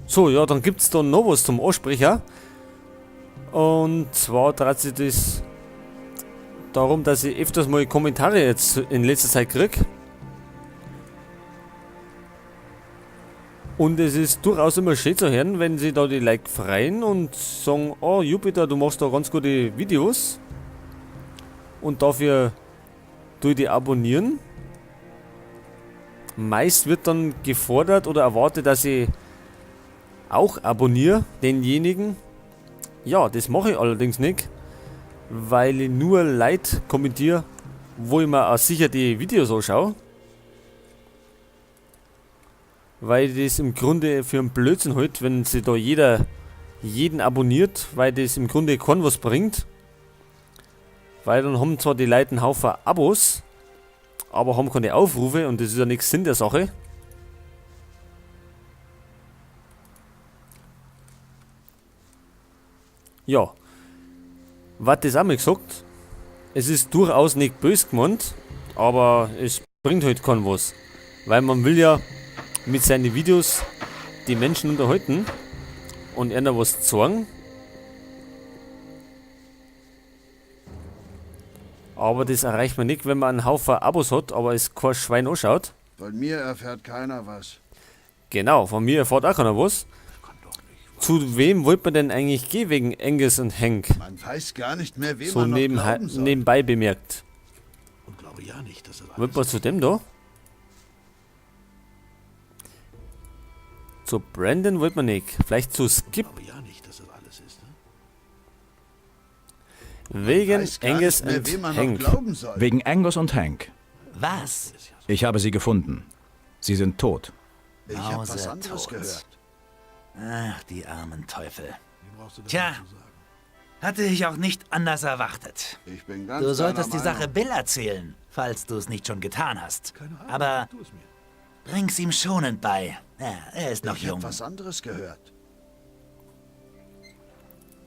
So, ja, dann gibt es da noch was zum Ansprechen. Und zwar dreht sich das darum, dass ich öfters mal Kommentare jetzt in letzter Zeit krieg. Und es ist durchaus immer schön zu hören, wenn sie da die Like freien und sagen, oh Jupiter, du machst da ganz gute Videos. Und dafür tue ich die abonnieren. Meist wird dann gefordert oder erwartet, dass ich auch abonniere, denjenigen. Ja, das mache ich allerdings nicht, weil ich nur Leute kommentiere, wo ich mir auch sicher die Videos anschaue. Weil das im Grunde für einen Blödsinn halt, wenn sich da jeder jeden abonniert, weil das im Grunde keinem was bringt. Weil dann haben zwar die Leute einen Haufen Abos, aber haben keine Aufrufe und das ist ja nichts Sinn der Sache. Ja, was das auch mal gesagt, es ist durchaus nicht böse gemeint, aber es bringt halt keinem was. Weil man will ja mit seinen Videos die Menschen unterhalten und ihnen was zeigen. Aber das erreicht man nicht, wenn man einen Haufen Abos hat, aber es kein Schwein anschaut. Von mir erfährt keiner was. Genau, von mir erfährt auch keiner was. Zu wem wollte man denn eigentlich gehen wegen Angus und Hank? Man weiß gar nicht mehr, wem So man noch glauben soll. nebenbei bemerkt. Und glaube ja nicht, dass das Wollt man zu dem da? Zu Brandon wollte man nicht. Vielleicht zu Skip. Glaube ja nicht, dass das alles ist, ne? Wegen Weiß gar Angus nicht mehr, und wem man noch Hank. glauben soll. Wegen Angus und Hank. Was? Ich habe sie gefunden. Sie sind tot. Ich habe was Mausetot. anderes gehört. Ach, die armen Teufel. Brauchst du das Tja. nicht zu sagen. Hatte ich auch nicht anders erwartet. Ich bin ganz Du solltest die deiner Sache Meinung. Bill erzählen, falls du es nicht schon getan hast. Keine Ahnung. Aber Tu es mir. bring's ihm schonend bei. Ja, er ist noch Ich habe jung. was anderes gehört.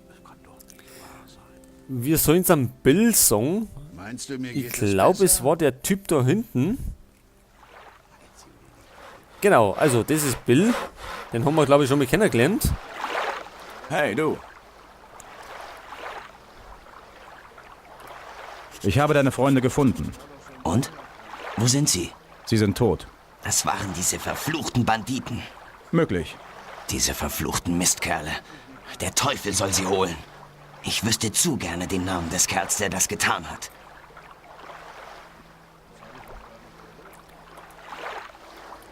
Das kann doch nicht wahr sein. Wir sollen es am Bill sagen. Meinst du, mir Ich geht glaube, es es besser? war der Typ da hinten. Genau, also das ist Bill. Den haben wir, glaube ich, schon mal kennengelernt. Hey, du. Ich habe deine Freunde gefunden. Und? Wo sind sie? Sie sind tot. Das waren diese verfluchten Banditen. Möglich. Diese verfluchten Mistkerle. Der Teufel soll sie holen. Ich wüsste zu gerne den Namen des Kerls, der das getan hat.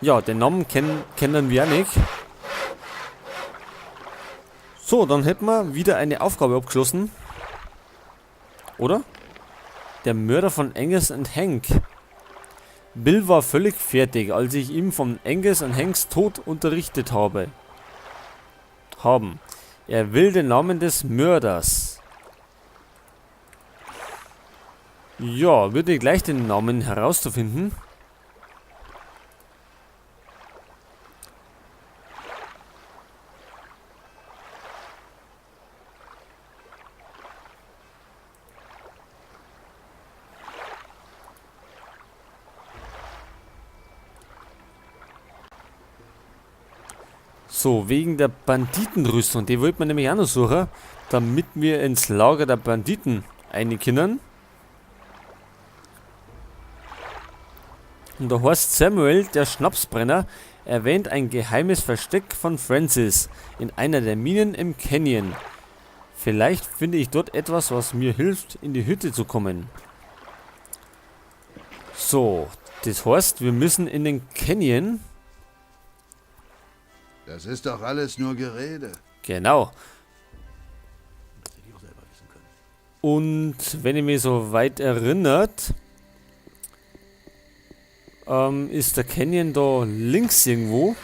Ja, den Namen kennen wir auch nicht. So, dann hätten wir wieder eine Aufgabe abgeschlossen. Oder? Der Mörder von Angus und Hank. Bill war völlig fertig, als ich ihm von Angus und Hanks Tod unterrichtet habe. Haben. Er will den Namen des Mörders. Ja, würde gleich den Namen herauszufinden. So, wegen der Banditenrüstung, die wollte man nämlich auch noch suchen, damit wir ins Lager der Banditen rein können. Und da heißt Samuel, der Schnapsbrenner, erwähnt ein geheimes Versteck von Francis in einer der Minen im Canyon. Vielleicht finde ich dort etwas, was mir hilft, in die Hütte zu kommen. So, das heißt, wir müssen in den Canyon. Das ist doch alles nur Gerede. Genau. Das hätte ich auch selber wissen können. Und wenn ich mich so weit erinnert, ist der Canyon da links irgendwo.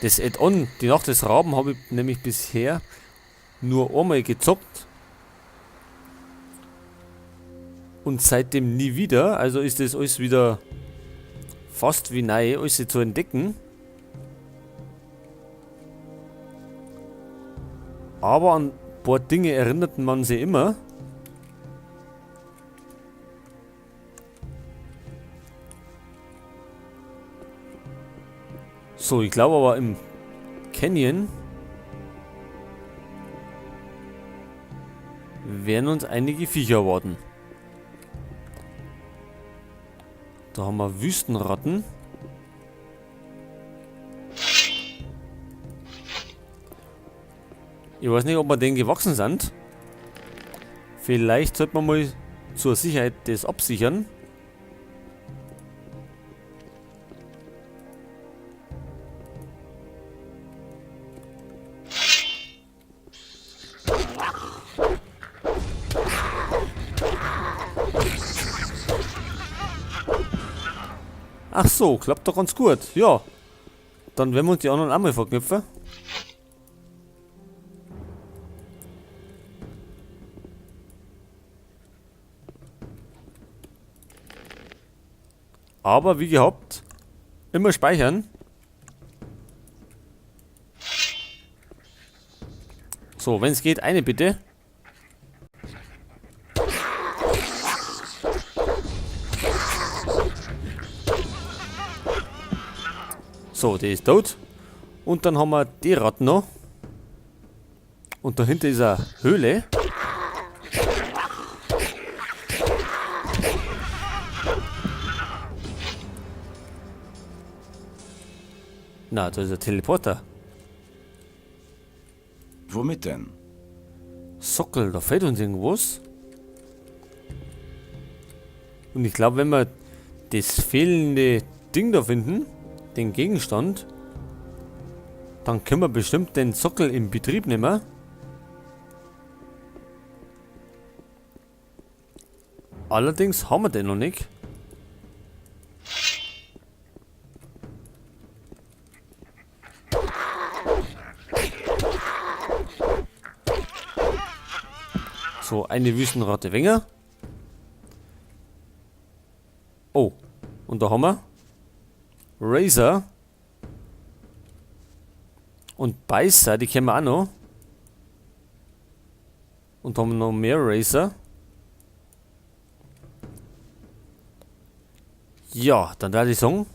Das Add-on, die Nacht des Raben, habe ich nämlich bisher nur einmal gezockt. Und seitdem nie wieder. Also ist das alles wieder fast wie neu, alles zu entdecken. Aber an ein paar Dinge erinnert man sich immer. So, ich glaube aber im Canyon werden uns einige Viecher erwarten. Da haben wir Wüstenratten. Ich weiß nicht, ob wir denen gewachsen sind. Vielleicht sollte man mal zur Sicherheit das absichern. Ach so, klappt doch ganz gut. Ja. Dann werden wir uns die anderen auch mal verknüpfen. Aber wie gehabt, immer speichern. So, wenn's geht, eine bitte. So, die ist tot. Und dann haben wir die Ratten noch. Und dahinter ist eine Höhle. Na, da ist ein Teleporter. Womit denn? Sockel, da fehlt uns irgendwas. Und ich glaube, wenn wir das fehlende Ding da finden, den Gegenstand, dann können wir bestimmt den Sockel in Betrieb nehmen. Allerdings haben wir den noch nicht. So, eine Wüstenratte weniger. Oh, und da haben wir Razor und Beißer, die kennen wir auch noch. Und da haben wir noch mehr Razor. Ja, dann werde ich sagen,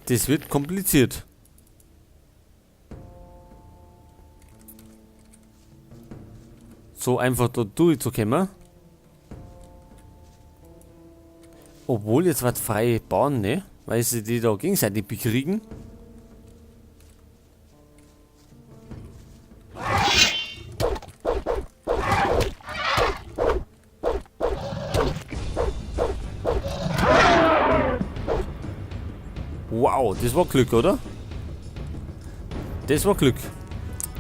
das wird kompliziert. So einfach da durchzukommen. Obwohl, jetzt wird freie Bahn, ne? Weil sie die da gegenseitig bekriegen. Wow, das war Glück, oder? Das war Glück.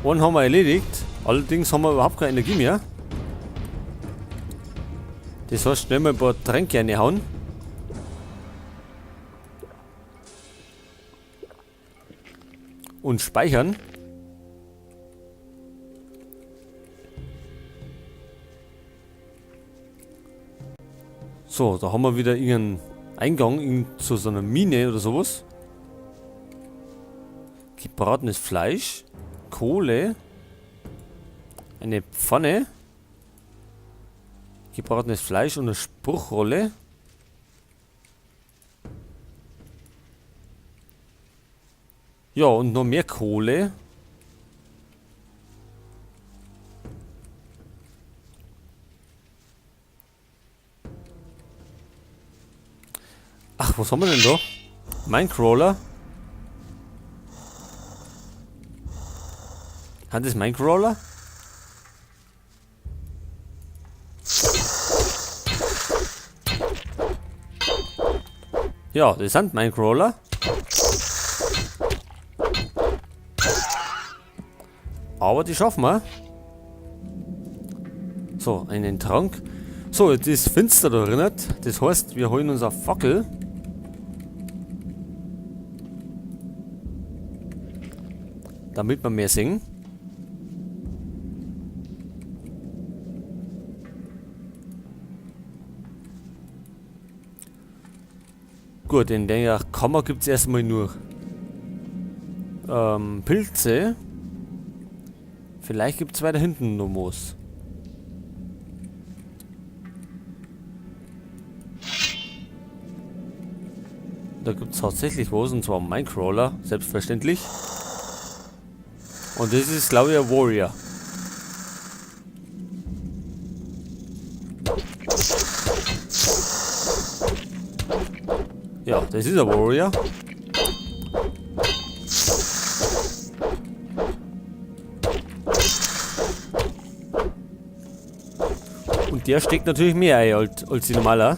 Einen haben wir erledigt. Allerdings haben wir überhaupt keine Energie mehr. Das heißt, schnell mal ein paar Tränke reinhauen. Und speichern. So, da haben wir wieder irgendeinen Eingang zu so einer Mine oder sowas. Gebratenes Fleisch, Kohle, eine Pfanne, gebratenes Fleisch und eine Spruchrolle. Ja, und noch mehr Kohle. Ach, was haben wir denn da? Minecrawler. Hat das Minecrawler? Ja, das sind Minecrawler. Aber die schaffen wir. So, einen Trank. So, jetzt ist finster da drin. Das heißt, wir holen uns eine Fackel. Damit wir mehr sehen. Gut, in der Kammer gibt's erstmal nur Pilze. Vielleicht gibt's weiter hinten noch was. Da gibt es tatsächlich was, und zwar Minecrawler, selbstverständlich. Und das ist, glaube ich, ein Warrior. Ja, das ist ein Warrior. Und der steckt natürlich mehr ein als die normaler.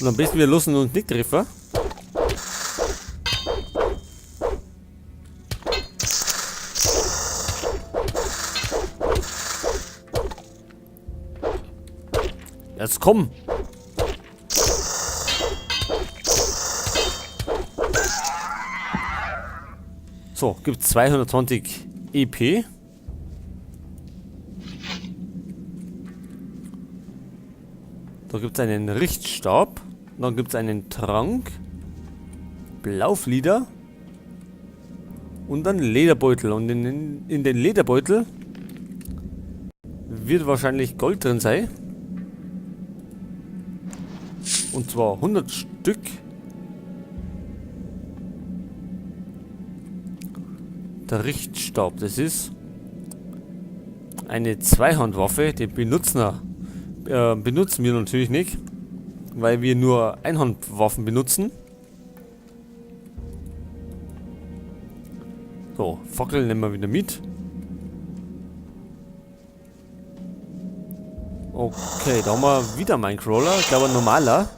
Und am besten wir lassen uns nicht treffen. Jetzt komm! So, gibt 220 EP. Da gibt es einen Richtstab. Dann gibt es einen Trank. Blauflieder. Und dann Lederbeutel. Und in den Lederbeutel wird wahrscheinlich Gold drin sein. Und zwar 100 Stück. Der Richtstab, das ist eine Zweihandwaffe. Die benutzen wir natürlich nicht, weil wir nur Einhandwaffen benutzen. So, Fackel nehmen wir wieder mit. Okay, da haben wir wieder Minecrawler. Ich glaube ein normaler.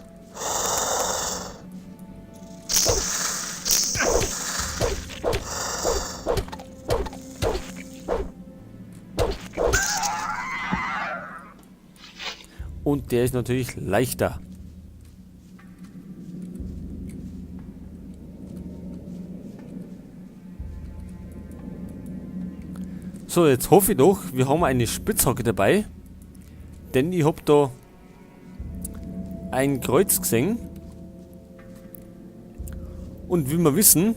Und der ist natürlich leichter. So, jetzt hoffe ich doch, wir haben eine Spitzhacke dabei. Denn ich hab da ein Kreuz gesehen. Und wie wir wissen,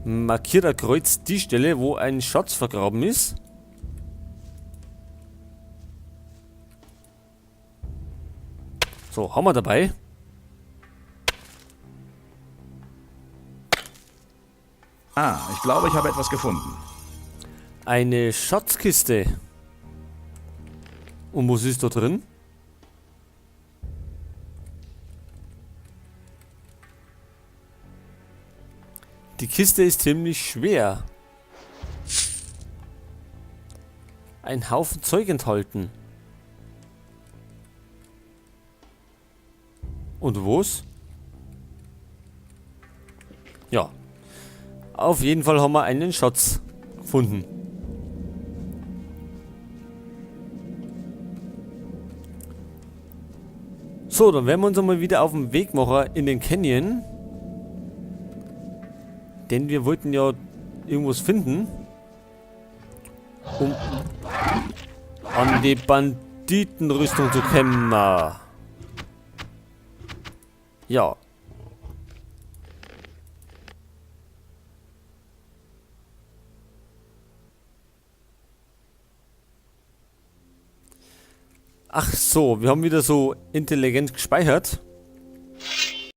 markiert ein Kreuz die Stelle, wo ein Schatz vergraben ist. So, haben wir dabei. Ah, ich glaube, ich habe etwas gefunden. Eine Schatzkiste. Und was ist da drin? Die Kiste ist ziemlich schwer. Ein Haufen Zeug enthalten. Und wo's? Ja. Auf jeden Fall haben wir einen Schatz gefunden. So, dann werden wir uns einmal wieder auf den Weg machen in den Canyon. Denn wir wollten ja irgendwas finden, um an die Banditenrüstung zu kommen. Ja. Ach so, wir haben wieder so intelligent gespeichert.